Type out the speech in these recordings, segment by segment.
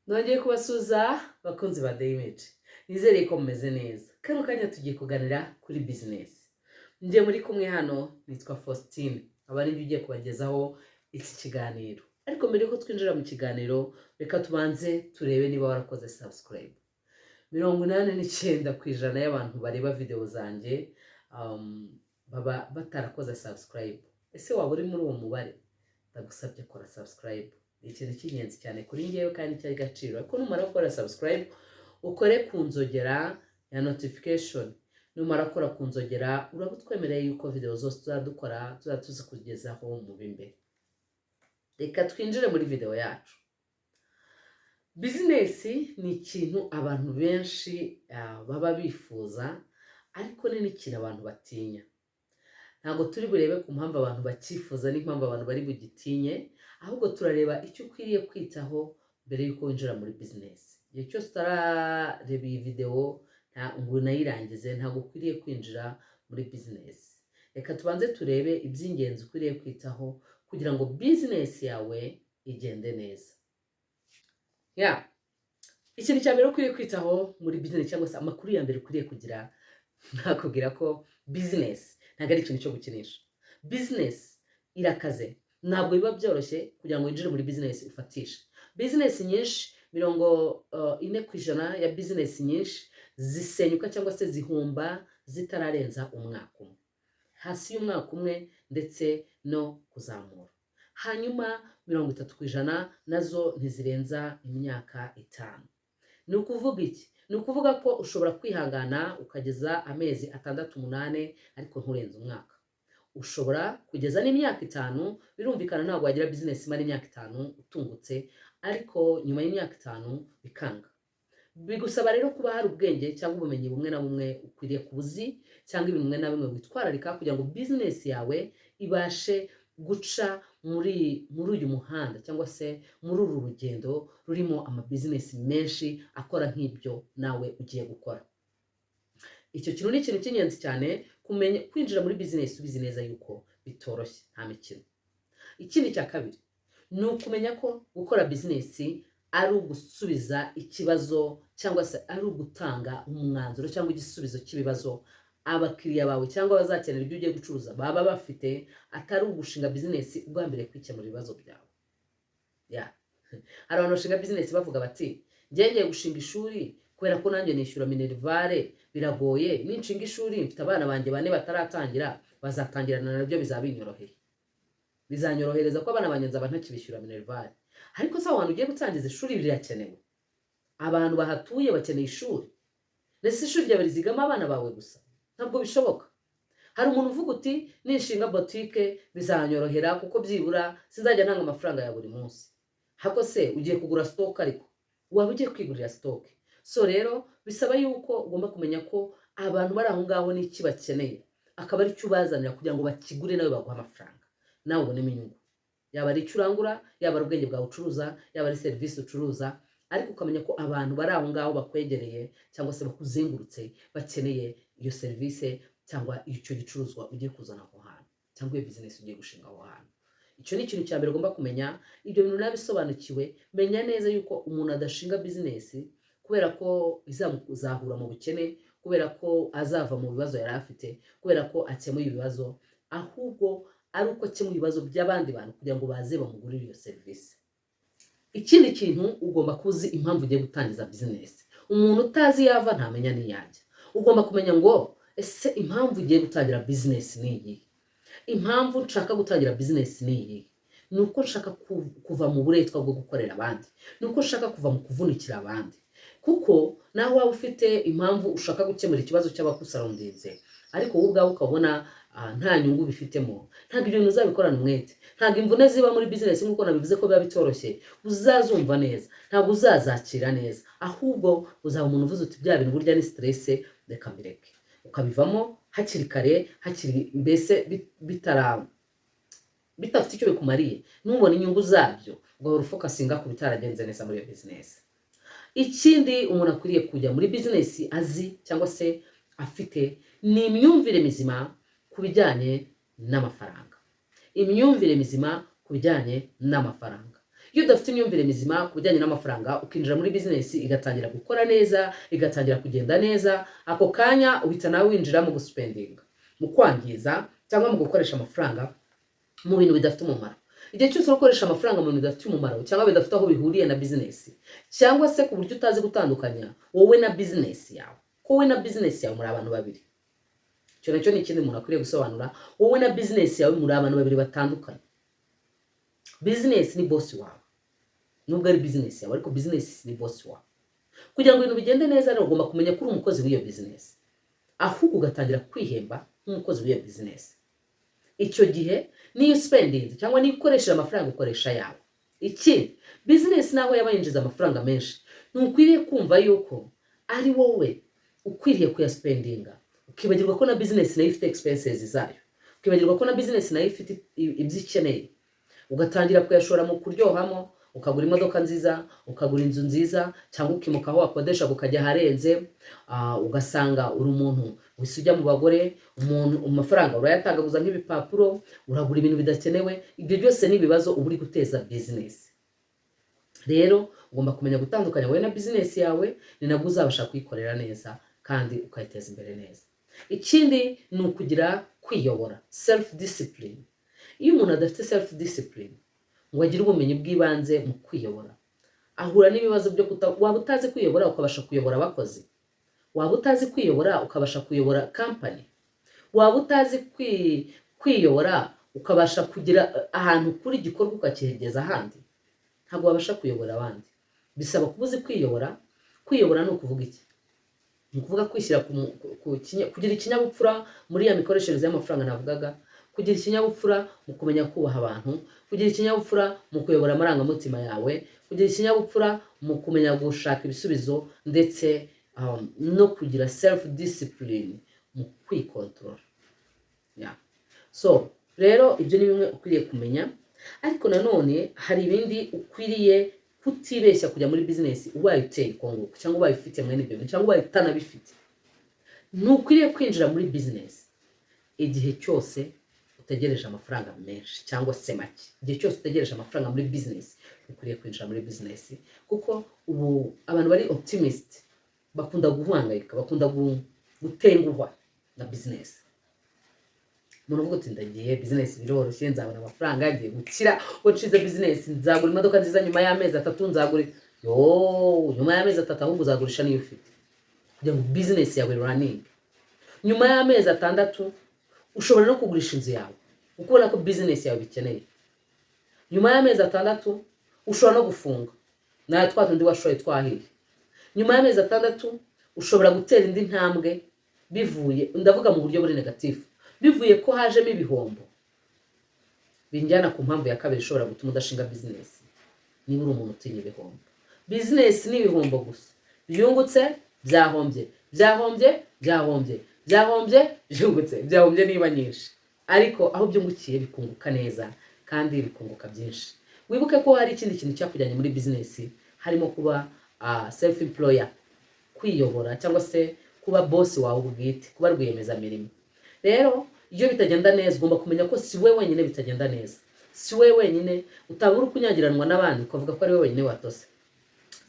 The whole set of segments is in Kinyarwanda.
Nongeye kubasuhuza, bakunzi ba The Image. Nizere ko mumeze neza. Kano kanya tugiye kuganira kuri business. Njye muri kumwe hano nitwa Faustine, aba ari ugiye kubagezaho iki kiganiro. Ariko mbere yuko twinjira mu kiganiro, reka tubanze turebe niba warakoze subscribe. 89% y'abantu bareba videwo zanjye baba batarakoze subscribe. Ese waba uri muri uwo mubare? Ndagusabye, kora subscribe. Ni ikintu cy'ingenzi cyane kuri ngewe kandi cy'agaciro. Ariko numara gukora subscribe, ukore ku nzogera ya notification. Numara gukora ku nzogera, uraba utwemereye yuko videwo zose tuzadukora tuzaba tuzikugezaho mu b'imbere. Reka twinjire muri videwo yacu. Business ni ikintu abantu benshi baba bifuza, ariko ni n'ikintu abantu batinya. Ntabwo turi burebe ku mpamvu abantu bacyifuza n'impamvu abantu bari bugitinye, ahubwo turareba icyo ukwiriye kwitaho mbere y'uko winjira muri business. Igihe cyose utarareba iyi videwo ngo unayirangize, ntabwo ukwiriye kwinjira muri business. Reka tubanze turebe iby'ingenzi ukwiriye kwitaho kugira ngo business yawe igende neza. Ya, ikintu cya mbere ukwiriye kwitaho muri business, cyangwa se amakuru ya mbere ukwiriye kugira, nakubwira ko business ntabwo ari ikintu cyo gukinisha. Business irakaze. Ntabwo biba byoroshye kugira ngo winjire muri business ufatishe. Business nyinshi, 40% ya business nyinshi zisenyuka cyangwa se zihomba zitararenza umwaka umwe, hasi y'umwaka umwe ndetse no kuzamura. Hanyuma 30% nazo ntizirenza imyaka 5. Ni ukuvuga iki? Ni ukuvuga ko ushobora kwihangana ukageza amezi 6, 8, ariko nturenze umwaka. Ushobora kugeza n'imyaka 5. Birumvikana, ntabwo wagira business imara imyaka 5 utungutse, ariko nyuma y'imyaka 5 bikanga. Bigusaba rero kuba hari ubwenge cyangwa ubumenyi bumwe na bumwe ukwiriye kuba uzi, cyangwa ibintu bimwe na bimwe witwararika kugira ngo business yawe ibashe guca muri uyu muhanda, cyangwa se muri uru rugendo rurimo amabusiness menshi akora nk'ibyo nawe ugiye gukora. Icyo kintu ni ikintu cy'ingenzi cyane, kumenya kwinjira muri business ubizi neza yuko bitoroshye, nta mikino. Ikindi cya kabiri ni ukumenya ko gukora business ari ugusubiza ikibazo, cyangwa se ari ugutanga umwanzuro cyangwa igisubizo cy'ibibazo abakiriya bawe cyangwa abazakenera ibyo ugiye gucuruza baba bafite, atari ugushinga business ugambiriye kwikemura ibibazo byawe. Ya, hari abantu bashinga business bavuga bati: "Njye ngiye gushinga ishuri kubera ko nanjye nishyura minerval biragoye. Ninshinga ishuri, mfite abana banjye bane bataratangira, bazatangirana nabyo, bizaba binyoroheye, bizanyorohereza ko abana banjye nzaba ntakibishyura minerval." Ariko se aho hantu ugiye gutangiza ishuri rirakenewe? Abantu bahatuye bakeneye ishuri? Ndetse ishuri ryawe rizigamo abana bawe gusa? Ntabwo bishoboka. Hari umuntu uvuga uti: "Ninshinga botike bizanyorohera kuko byibura sinzajya ntanga amafaranga ya buri munsi." Hako se ugiye kugura stock? Ariko waba ugiye kwigurira stock. So rero bisaba yuko ugomba kumenya ko abantu bari aho ngaho n'iki bakeneye, akaba ari cyo ubazanira kugira ngo bakigure, nawe baguhe amafaranga, nawe ubonemo inyungu. Yaba ari icyo urangura, yaba ari ubwenge bwawe ucuruza, yaba ari serivisi ucuruza, ariko ukamenya ko abantu bari aho ngaho bakwegereye cyangwa se bakuzengurutse bakeneye iyo serivisi cyangwa icyo gicuruzwa ugiye kuzana aho hantu, cyangwa iyo business ugiye gushinga aho hantu. Icyo ni ikintu cya mbere ugomba kumenya. Ibyo bintu nabisobanukiwe, menya neza yuko umuntu adashinga business kubera ko izamuzahura mu bukene, kubera ko azava mu bibazo yari afite, kubera ko akemuye ibibazo, ahubwo ari uko akemura ibibazo by'abandi bantu kugira ngo baze bamugurire iyo serivisi. Ikindi kintu, ugomba kuzi impamvu ugiye gutangiza business. Umuntu utazi iyo ava ntamenya n'iyajya. Ugomba kumenya ngo: ese impamvu ugiye gutangira business ni iyihe? Impamvu nshaka gutangira business ni iyihe? Ni uko nshaka kuva mu buretwa bwo gukorera abandi, ni uko nshaka kuva mu kuvunikira abandi. Kuko nawe waba ufite impamvu ushaka gukemura ikibazo cy'abakusurroundinze, ariko wowe ubwawe ukabona nta nyungu bifitemo, ntabwo ibyo bintu uzabikorana umwete. Ntabwo imvune ziba muri business, nk'uko nabivuze ko biba bitoroshye, uzazumva neza, ntabwo uzazakira neza. Ahubwo uzaba umuntu uvuze uti: "Bya bintu burya ni stress, reka mbireke." Ukabivamo hakiri kare, hakiri mbese bitara bidafite icyo bikumariye, ntubone inyungu zabyo, ugahora ufocusinga ku bitaragenze neza muri iyo business. Ikindi umuntu akwiriye kujya muri business azi cyangwa se afite ni imyumvire mizima ku bijyanye n'amafaranga. Imyumvire mizima ku bijyanye n'amafaranga. Iyo udafite imyumvire mizima ku bijyanye n'amafaranga, ukinjira muri bizinesi igatangira gukora neza, igatangira kugenda neza, ako kanya uhita nawe winjira mu guspendinga, mu kwangiza cyangwa mu gukoresha amafaranga mu bintu bidafite umumaro. Igihe cyose uri gukoresha amafaranga mu bintu bidafite umumaro cyangwa bidafite aho bihuriye na bizinesi, cyangwa se ku buryo utazi gutandukanya wowe na bizinesi yawe, ko wowe na bizinesi yawe muri abantu babiri. Icyo nacyo ni ikindi umuntu akwiriye gusobanura: wowe na bizinesi yawe muri abantu babiri batandukanye. Bizinesi ni bosi wawe, nubwo ari bizinesi yawe, ariko bizinesi ni bosi wawe. Kugira ngo ibintu bigende neza rero, ugomba kumenya ko uri umukozi w'iyo bizinesi, ahubwo ugatangira kwihemba nk'umukozi w'iyo bizinesi. Icyo gihe niyo uspendinze cyangwa niyo ukoresheje amafaranga, ukoresha yawe. Ikindi, bizinesi naho yaba yinjiza amafaranga menshi, ntukwiriye kumva yuko ari wowe ukwiriye kuyaspendinga, ukibagirwa ko na bizinesi nayo ifite expenses zayo, ukibagirwa ko na bizinesi nayo ifite ibyo ikeneye, ugatangira kuyashora mu kuryohamo, ukagura imodoka nziza, ukagura inzu nziza, cyangwa ukimuka aho wakodesha ukajya aharenze, ugasanga uri umuntu wese ujya mu bagore, umuntu amafaranga urayatangaguza nk'ibipapuro, uragura ibintu bidakenewe. Ibyo byose ni ibibazo uba uri guteza bizinesi. Rero ugomba kumenya gutandukanya wowe na bizinesi yawe, ni nabwo uzabasha kuyikorera neza kandi ukayiteza imbere neza. Ikindi ni ukugira kwiyobora, self discipline. Iyo umuntu adafite self discipline ngo agire ubumenyi bw'ibanze mu kwiyobora, ahura n'ibibazo byo kuta. Waba utazi kwiyobora ukabasha kuyobora abakozi, waba utazi kwiyobora ukabasha kuyobora kampani, waba utazi kwiyobora ukabasha kugira ahantu kuri igikorwa ukakigeza ahandi, ntabwo wabasha kuyobora abandi. Bisaba kuba uzi kwiyobora. Kwiyobora ni ukuvuga iki? Ni ukuvuga kwishyira ku mu- ku kinya- kugira ikinyabupfura muri ya mikoreshereze y'amafaranga navugaga, kugira ikinyabupfura mu kumenya kubaha abantu, kugira ikinyabupfura mu kuyobora amarangamutima yawe, kugira ikinyabupfura mu kumenya gushaka ibisubizo, ndetse no kugira self discipline mu kwikontorora. Yeah. So rero ibyo ni bimwe ukwiriye kumenya, ariko nanone hari ibindi ukwiriye kutibeshya kujya muri bizinesi ubaye uteye uko cyangwa ubaye ufite mwene ibyo bintu cyangwa ubaye utanabifite. Ntukwiriye kwinjira muri bizinesi igihe cyose utegereje amafaranga menshi cyangwa se make. Igihe cyose utegereje amafaranga muri bizinesi, ukwiriye kwinjira muri bizinesi, kuko ubu abantu bari optimist bakunda guhangayika, bakunda gutenguhwa na bizinesi. Umuntu uvuga uti: "Ndagiye, bizinesi biroroshye, nzabona amafaranga, ngiye gukira ubwo nshinze bizinesi, nzagura imodoka nziza nyuma y'amezi 3, nzagura." Yo, nyuma y'amezi 3 ahubwo uzagurisha niyo ufite kugira ngo bizinesi yawe running. Nyuma y'amezi 6 ushobora no kugurisha inzu yawe kuko ubona ko bizinesi yawe bikeneye. Nyuma y'amezi 6 ushobora no gufunga nawe twa tundi washoye twahiye. Nyuma y'amezi 6 ushobora gutera indi ntambwe bivuye, ndavuga mu buryo buri negative, bivuye ko hajemo ibihombo. Binjyana ku mpamvu ya kabiri ishobora gutuma udashinga bizinesi: niba uri umuntu utinya ibihombo. Bizinesi ni ibihombo gusa. Byungutse, byahombye, byahombye, byahombye, byahombye, byungutse, byahombye niba nyinshi, ariko aho byungukiye bikunguka neza kandi bikunguka byinshi. Wibuke ko hari ikindi kintu cyakujyanye muri bizinesi, harimo kuba self employer, kwiyobora cyangwa se kuba boss wawe bwite, kuba rwiyemezamirimo. Rero iyo bitagenda neza, ugomba kumenya ko si we wenyine bitagenda neza, si we wenyine utabura uri kunyagiranwa n'abandi ukavuga ko ari we wenyine watose,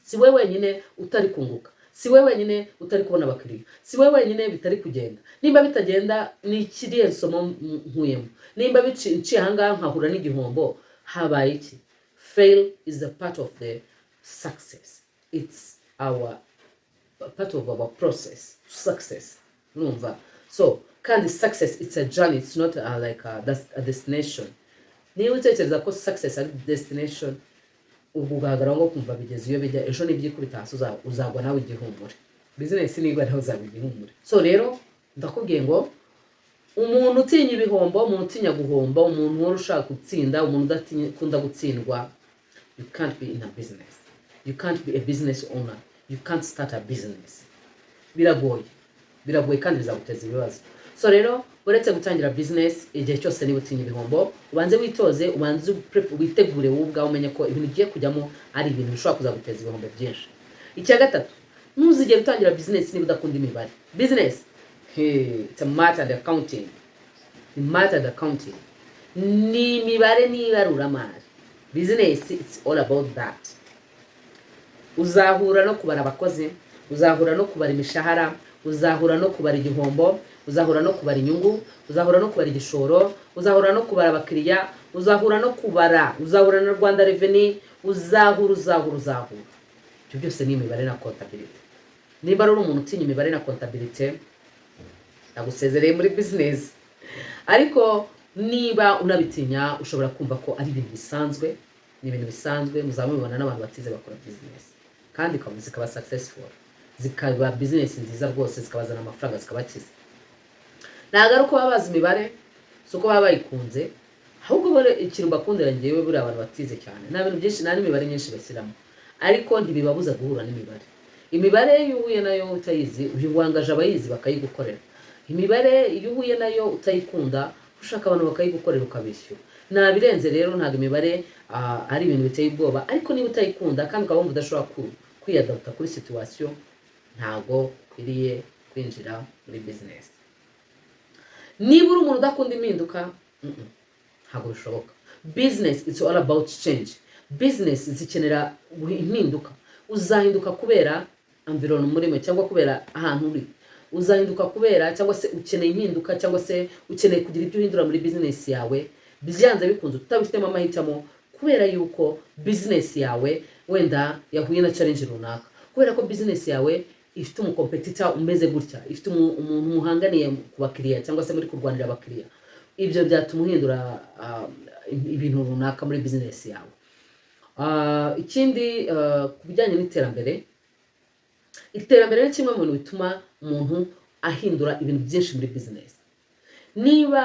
si we wenyine utari kunguka, si we wenyine utari kubona abakiriya, si we wenyine bitari kugenda. Nimba bitagenda, ni ikiriya somo nkuyemo? Nimba nciye ahangaha nkahura n'igihombo, habaye iki? Fail is a part of the success, it's our part of our process to success, urumva? So kandi success, it's a journey, it's not like a destination. Niba utekereza ko success ari destination, ubwo ugahagarara ngo kumva bigeze iyo bijya, ejo nibyikubita hasi uzagwa nawe igihumure. Bizinesi nigwa nawe uzagwa igihumure. So rero ndakubwiye ngo umuntu utinya ibihombo, umuntu utinya guhomba, umuntu uhora ushaka gutsinda, umuntu udakunda gutsindwa, you can't be in a business, you can't be a business owner, you can't start a business. Biragoye, biragoye kandi bizaguteza ibibazo. So rero uretse gutangira business, igihe cyose niba utinya ibihombo, ubanze witoze, ubanze witegure wowe ubwawe, umenye ko ibintu ugiye kujyamo ari ibintu bishobora kuzaguteza ibihombo byinshi. Icya gatatu, ntuzigere utangira business niba udakunda imibare. Business, hey, it's a math and accounting. Ni math and accounting, ni imibare n'ibaruramari. Business, it's all about that. Uzahura no kubara abakozi, uzahura no kubara imishahara, uzahura no kubara igihombo, uzahura no kubara inyungu, uzahura no kubara igishoro, uzahura no kubara abakiriya, uzahura no kubara, uzahura na Rwanda Revenue, uzahura, uzahura, uzahura. Ibyo byose ni imibare na comptabilité. Niba ari umuntu utinya imibare na comptabilité, ndagusezereye muri business. Ariko niba unabitinya, ushobora kumva ko ari ibintu bisanzwe. Ni ibintu bisanzwe, muzaba mubibona n'abantu batize bakora business kandi zikaba successful, zikaba business nziza rwose, zikabazana amafaranga, zikabakiza. Ntabwo ari uko baba bazi imibare, si uko baba bayikunze, ahubwo bore ikintu bakundira ngewe, buriya abantu batize cyane nta bintu byinshi, nta n'imibare myinshi bashyiramo, ariko ntibibabuza guhura n'imibare. Imibare iyo uhuye nayo utayizi, uyu wangaje abayizi bakayigukorera. Imibare iyo uhuye nayo utayikunda, ushaka abantu bakayigukorera, ukabishyura. Nta birenze rero, ntabwo imibare ari ibintu biteye ubwoba. Ariko niba utayikunda kandi ukaba wumva udashobora kwiyadapta kuri situation, ntabwo ukwiriye kwinjira muri business. Niba uri umuntu udakunda impinduka, ntabwo bishoboka. Business, it's all about change. Business zikenera impinduka. Uzahinduka kubera environment murimo cyangwa kubera ahantu uri. Uzahinduka kubera, cyangwa se ukeneye impinduka, cyangwa se ukeneye kugira ibyo uhindura muri business yawe byanze bikunze, utabifitemo amahitamo, kubera yuko business yawe wenda yahuye na challenge runaka, kubera ko business yawe ifite umucompetitor umeze gutya, ifite umuntu muhanganiye ku bakiriya cyangwa se muri kurwanira abakiriya. Ibyo byatuma uhindura ibintu runaka muri business yawe. Ikindi, ku bijyanye n'iterambere, iterambere ni kimwe mu bintu bituma umuntu ahindura ibintu byinshi muri business. Niba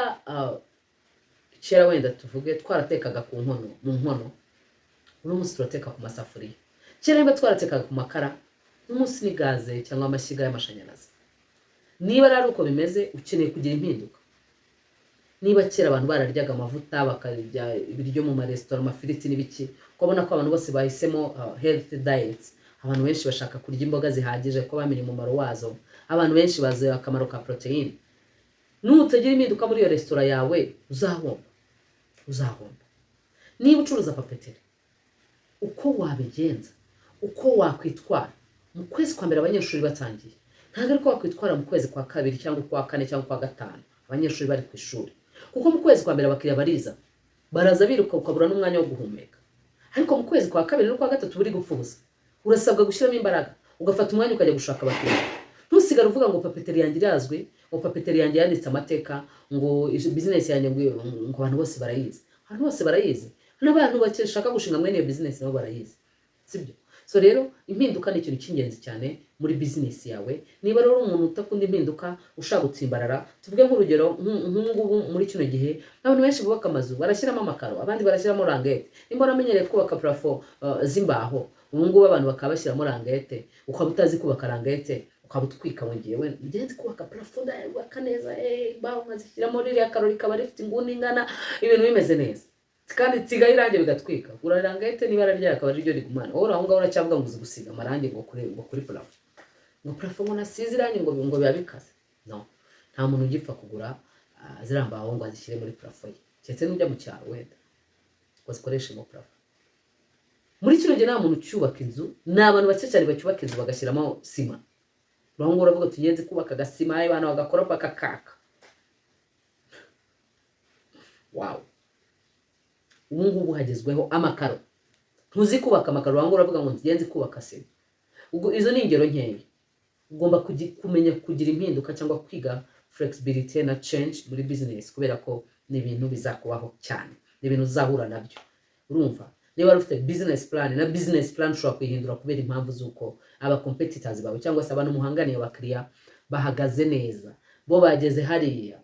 kera wenda tuvuge twaratekaga ku nkono, mu nkono, uno munsi turateka ku masafuriya. Kera niba twaratekaga ku makara, uno munsi ni gaze cyangwa amashyiga y'amashanyarazi. Niba ari uko bimeze, ukeneye kugira impinduka. Niba kera abantu bararyaga amavuta, bakarya ibiryo mu maresitora, amafiriti n'ibiki, ukabona ko abantu bose bahisemo healthy diets, abantu benshi bashaka kurya imboga zihagije ko bamenye umumaro wazo, abantu benshi bazi akamaro ka poroteyine, nutagira impinduka muri iyo resitora yawe, uzahomba, uzahomba. Niba ucuruza papeterie, uko wabigenza, uko wakwitwara mu kwezi kwa mbere abanyeshuri batangiye, ntabwo ariko wakwitwara mu kwezi kwa kabiri cyangwa ukwa kane cyangwa ukwa gatanu abanyeshuri bari ku ishuri, kuko mu kwezi kwa mbere abakiriya bariza, baraza biruka, ukabura n'umwanya wo guhumeka. Ariko mu kwezi kwa kabiri n'ukwa gatatu buri gupfa ubusa. Urasabwa gushyiramo imbaraga, ugafata umwanya ukajya gushaka abakiriya. Ntusigare uvuga ngo papeterie yanjye irazwi, ngo papeterie yanjye yanditse amateka, ngo business yanjye ngo abantu bose barayizi. Abantu bose barayizi, n'abantu bashaka gushinga mwene iyo business nabo barayizi, sibyo? So rero impinduka ni ikintu cy'ingenzi cyane muri business yawe. Niba rero uri umuntu udakunda impinduka, ushaka gutsimbarara, tuvuge nk'urugero, nk'ubu muri kino gihe abantu benshi bubaka amazu barashyiramo amakaro, abandi barashyiramo languette. Nimba waramenyereye kubaka plafond z'imbaho, ubu ngubu abantu bakaba bashyiramo languette, ukaba utazi kubaka languette, ukaba utwika ngo ngewe ngenzi kubaka plafond, ndayubaka neza, imbaho nkazishyiramo, ririya karo rikaba rifite inguni ingana, ibintu bimeze neza, kandi nsigaye irangi bigatwika. Gura languette n'ibara ryayo akaba ariryo rigumana. Wowe uri aho ngaho uracyavuga ngo uzi gusiga amarangi ngo kuri plafond, ngo plafond ngo nasize irangi ngo biba bikaze. No nta muntu ugipfa kugura ziriya mbaho ngo azishyire muri plafond ye, keretse n'ujya mu cyaro wenda ngo zikoreshemo plafond. Muri kino gihe nta muntu ucyubaka inzu, ni abantu bake cyane bacyubaka inzu bagashyiramo sima. Uraho ngaho uravuga tugenze kubaka agasima, abantu bagakoropa kakaka. Wow, ubu ngubu hagezweho amakaro. Ntuzi kubaka amakaro, uraho ngaho uravuga ngo ngenze kubaka sima. Ubwo izo ni ingero nkeya. Ugomba kumenya kugira impinduka cyangwa kwiga flexibility na change muri business, kubera ko ni ibintu bizakubaho cyane, ni ibintu uzahura nabyo. Urumva, niba wari ufite business plan, na business plan ushobora kuyihindura kubera impamvu z'uko aba competitors bawe cyangwa se abantu muhanganiye abakiriya bahagaze neza, bo bageze hariya,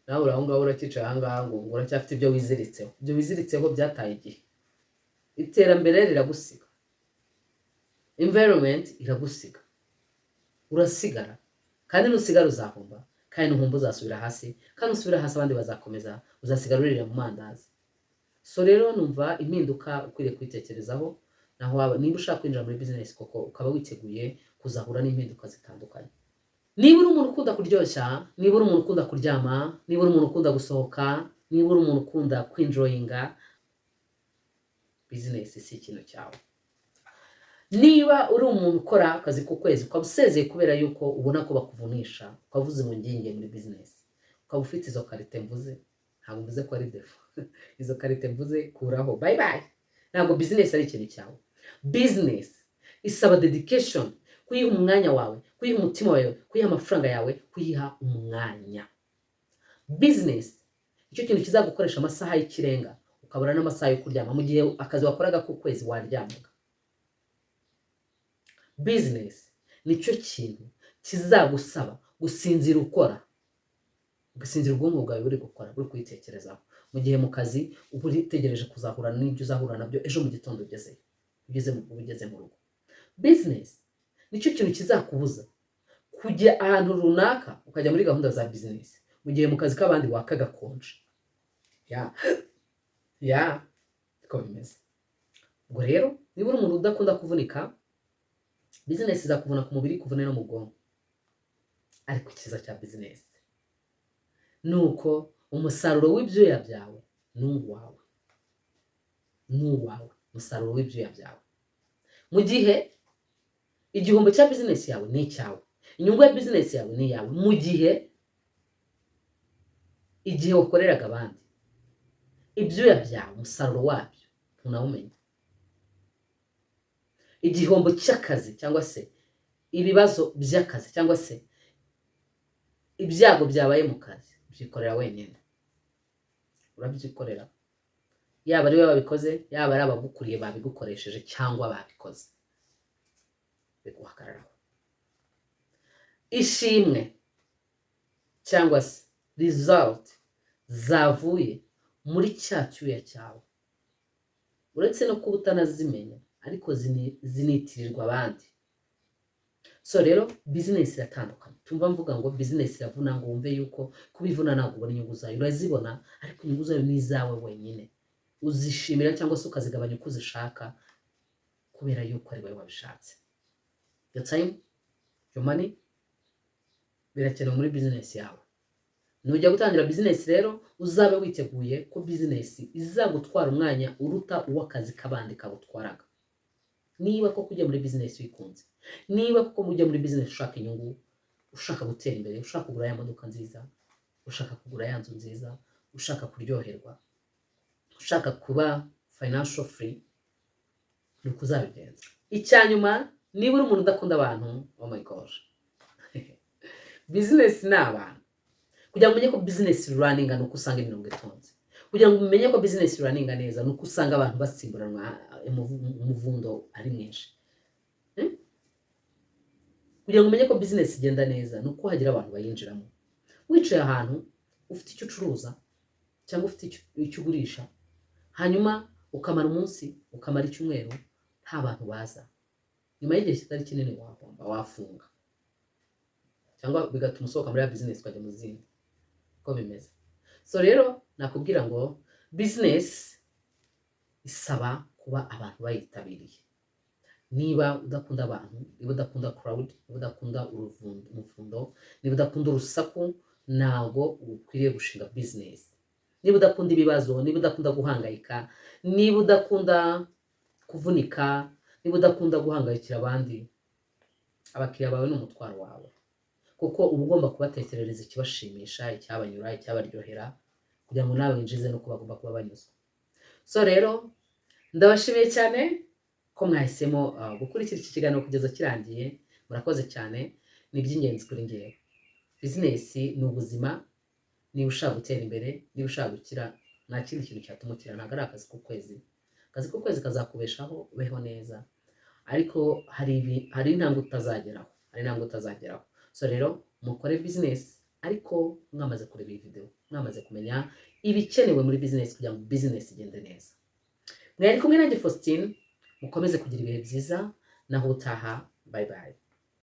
nawe uri aho ngaho uracyicaye aha ngaha ngo uracyafite ibyo wiziritseho. Ibyo wiziritseho byataye igihe. Iterambere riragusiga, environment iragusiga, urasigara. Kandi nusigara uzahomba, kandi nuhomba uzasubira hasi, kandi nusubira hasi abandi bazakomeza, uzasigara uririra mu mandazi. So rero numva impinduka ukwiriye kwitekerezaho. Naho waba niba ushaka kwinjira muri business koko, ukaba witeguye kuzahura n'impinduka zitandukanye. Niba uri umuntu ukunda kuryoshya, niba uri umuntu ukunda kuryama, niba uri umuntu ukunda gusohoka, niba uri umuntu ukunda kwenjoyinga. Bizinesi si ikintu cyawe. Niba uri umuntu ukora akazi k'ukwezi, ukaba usezeye kubera yuko ubona ko bakuvunisha, ukavuze ngo ngiye muri bizinesi, ukaba ufite izo qualité mvuze, ntabwo mvuze ko ari défaut, izo qualité mvuze kuraho, bye bye, ntabwo bizinesi ari ikintu cyawe. Bizinesi isaba dedication, kuyiha umwanya wawe, kuyiha umutima wawe, kuyiha amafaranga yawe, kuyiha umwanya. Bizinesi icyo kintu kizagukoresha amasaha y'ikirenga, ukabura n'amasaha yo kuryama, mu gihe akazi wakoraga k'ukwezi waryamaga. Bizinesi nicyo kintu kizagusaba gusinzira ukora, ugasinzira ubwonko bwawe buri gukora, buri kuyitekerezaho, mu gihe mu kazi uba utegereje kuzahura n'ibyo uzahura nabyo ejo mu gitondo ugezeyo, ugeze mu rugo. Bizinesi nicyo kintu kizakubuza kujya ahantu runaka, ukajya muri gahunda za bizinesi, mu gihe mu kazi k'abandi wakagakonje. Ya, niko bimeze. Ubwo rero niba uri umuntu udakunda kuvunika, bizinesi izakuvuna ku mubiri, kuvune no mu bwonko. Ariko icyiza cya bizinesi ni uko umusaruro w'ibyuya byawe ni uwawe, ni uwawe, umusaruro w'ibyuya byawe. Mu gihe igihombo cya bizinesi yawe ni icyawe, inyungu ya bizinesi yawe ni iyawe, mu gihe igihe wakoreraga abandi, ibyuya byawe, umusaruro wabyo ntunawumenya. Igihombo cy'akazi cyangwa se ibibazo by'akazi cyangwa se ibyago byabaye mu kazi, ubyikorera wenyine, urabyikorera, yaba ari we wabikoze, yaba ari abagukuriye babigukoresheje cyangwa babikoze, biguhagararaho. Ishimwe cyangwa se result zavuye muri cya cyuya cyawe, uretse no kuba utanazimenya, ariko zinitirirwa abandi. So rero bizinesi iratandukanye. Tumva mvuga ngo bizinesi iravuna ngo wumve yuko kubivuna ntabwo ubona inyungu zayo. Urazibona, ariko inyungu zayo ni izawe wenyine, uzishimira cyangwa se ukazigabanya uko uzishaka, kubera yuko ari wowe wabishatse. Your time, your money birakenewe muri bizinesi yawe. Nujya gutangira bizinesi rero, uzabe witeguye ko bizinesi izagutwara umwanya uruta uw'akazi k'abandi kagutwaraga. Niba koko ujya muri bizinesi wikunze, niba koko ujya muri bizinesi ushaka inyungu, ushaka gutera imbere, ushaka kugura ya modoka nziza, ushaka kugura ya nzu nziza, ushaka kuryoherwa, ushaka kuba financial free, ni uko uzabigenza. Icya nyuma, niba uri umuntu udakunda abantu, oh my God, bizinesi ni abantu. Kugira ngo umenye ko bizinesi runninga, ni uko usanga imirongo itonze. Kugira ngo umenye ko bizinesi runninga neza, ni uko usanga abantu basimburanwa, umuvundo ari mwinshi. Kugira ngo umenye ko bizinesi igenda neza, ni uko hagira abantu bayinjiramo. Wicaye ahantu ufite icyo ucuruza cyangwa ufite icyo ugurisha, hanyuma ukamara umunsi, ukamara icyumweru nta bantu baza, nyuma y'igihe kitari kinini wahomba, wafunga, cyangwa bigatuma usohoka muri ya bizinesi ukajya mu zindi. Uko bimeze. So rero nakubwira ngo bizinesi isaba kuba abantu bayitabiriye. Niba udakunda abantu, niba udakunda crowd, niba udakunda umuvundo, niba udakunda urusaku, ntabwo ukwiriye gushinga bizinesi. Niba udakunda ibibazo, niba udakunda guhangayika, niba udakunda kuvunika, niba udakunda guhangayikira abandi, abakiriya bawe ni umutwaro wawe, kuko uba ugomba kubatekerereza ikibashimisha, icyabanyura, icyabaryohera, kugira ngo nawe winjize nuko bagomba kuba banyuzwe. So rero ndabashimiye cyane ko mwahisemo gukurikira iki kiganiro kugeza kirangiye. Murakoze cyane, ni iby'ingenzi kuri ngewe. Bizinesi ni ubuzima. Niba ushaka gutera imbere, niba ushaka gukira, nta kindi kintu cyatuma ukira, ntabwo ari akazi k'ukwezi. Akazi k'ukwezi kazakubeshaho, ubeho neza, ariko hari intambwe utazageraho, hari intambwe utazageraho. So rero mukore bizinesi, ariko mwamaze kureba iyi video, mwamaze kumenya ibikenewe muri bizinesi kugira ngo bizinesi igende neza. Mwari kumwe nanjye Faustin, mukomeze kugira ibihe byiza, naho utaha, bye bye.